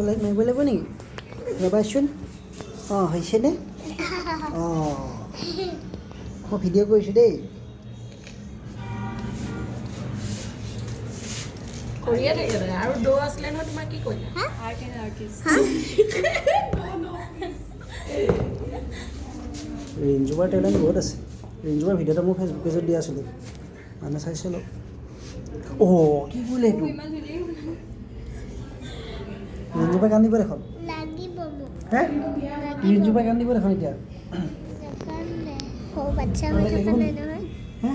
আকৌ লাইট মাৰিব লাগিব নেকি? ৰ'বাচোন। অঁ, হৈছেনে? অঁ, মই ভিডিঅ' কৰিছোঁ দেই। কৰিয়ে থাকে তাই। আৰু দৌ আছিলে নহয় তোমাৰ, কি কৰিলা? Art and artist. ৰিঞ্জুবাৰ talent বহুত আছে। ৰিঞ্জুবাৰ ভিডিঅ' এটা মোৰ ফেচবুক পেজত দিয়া আছিলোঁ, মানে চাইছিলোঁ। অ' কি কৰিলে এইটো? ইমান ধুনীয়া। ৰিঞ্জুবাই কান্দিব দেখোন। লাগিব মোক। হে, ৰিঞ্জুবাই কান্দিব দেখোন এতিয়া। নাকান্দে, সৰু বাচ্ছা হৈ থকা নাই নহয়। হে,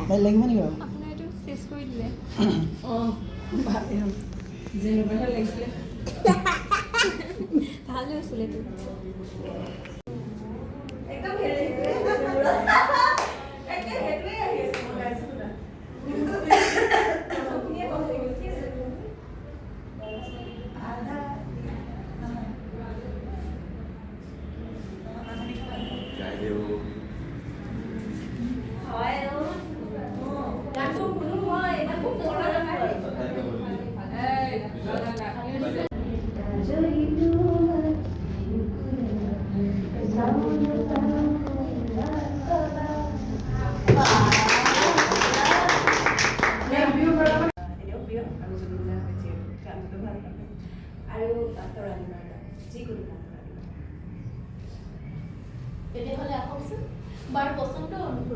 লাইট লাগিব নেকি বাৰু? আপোনাৰ এইটো চেচ কৰি দিলে। অঁ, ভালেই হ'ল, যেনেকুৱাহে লাগিছিলে। ভাল হৈছিলে এইটো। একদম হেৰি, একে সেইটোৱে আহি আছে। মই গাইছো শুনা। প্ৰথমখিনিয়ে কম হৈ গ'ল, ঠিক আছে। আধা। হয়, অঁ, গানটো শুনো মই, ইমান খুব পুৰণা গান হয়। এনেও প্ৰিয় আৰু জুবিন দা হৈছে, গানটো ভাল পালে আৰু তৰালি গান, যিকোনো গান তৰালি। তেতিয়াহ'লে আহকচোন, বাৰ পচন্দ অনুসৰি।